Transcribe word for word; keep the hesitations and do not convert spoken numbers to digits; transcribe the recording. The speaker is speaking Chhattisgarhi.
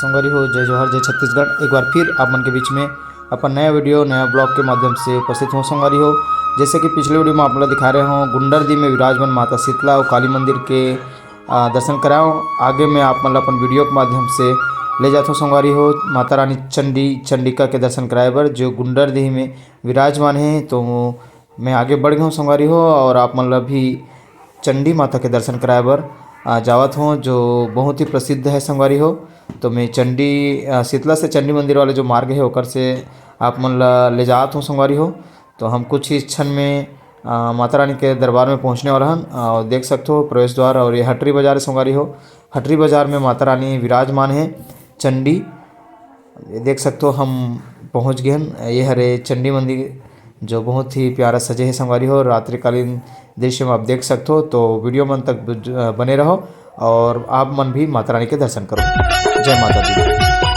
संगवारी हो, जय जोहार, जय छत्तीसगढ़। एक बार फिर आप मन के बीच में अपन नया वीडियो, नया ब्लॉग के माध्यम से उपस्थित हों संगवारी हो। जैसे कि पिछले वीडियो में आप मन ला दिखा रहे हों, गुंडरदेही में विराजमान माता शीतला और काली मंदिर के, आ, दर्शन कराओ। आगे मैं आप मन ला अपन वीडियो के माध्यम से ले जात हों संगवारी हो, माता रानी चंडी, चंडिका के दर्शन कराए बर, जो गुंडरदेही में विराजमान है। तो मैं आगे बढ़ गया हूँ संगवारी हो, और आप मन ला भी चंडी माता के दर्शन कराए बर, आ, जावत हों, जो बहुत ही प्रसिद्ध है संगवारी हो। तो मैं चंडी, आ, शीतला से चंडी मंदिर वाले जो मार्ग है, ओकर से आप मन ला ले जात हों संगवारी हो। तो हम कुछ ही क्षण में, आ, माता रानी के दरबार में पहुँचने वाला हन। आ, देख सकत हो प्रवेश द्वार, और ये हटरी बाजार है संगवारी हो। हटरी बाजार में माता रानी विराजमान है चंडी। ये देख सकत हो, हम पहुँच गए हन। ये हरे चंडी मंदिर, जो बहुत ही प्यारा सजे है संगवारी हो। रात्रिकालीन दृश्य में आप देख सकत हो, तो वीडियो में अंत तक बने रहो और आप मन भी माता रानी के दर्शन करो। जय माता दी।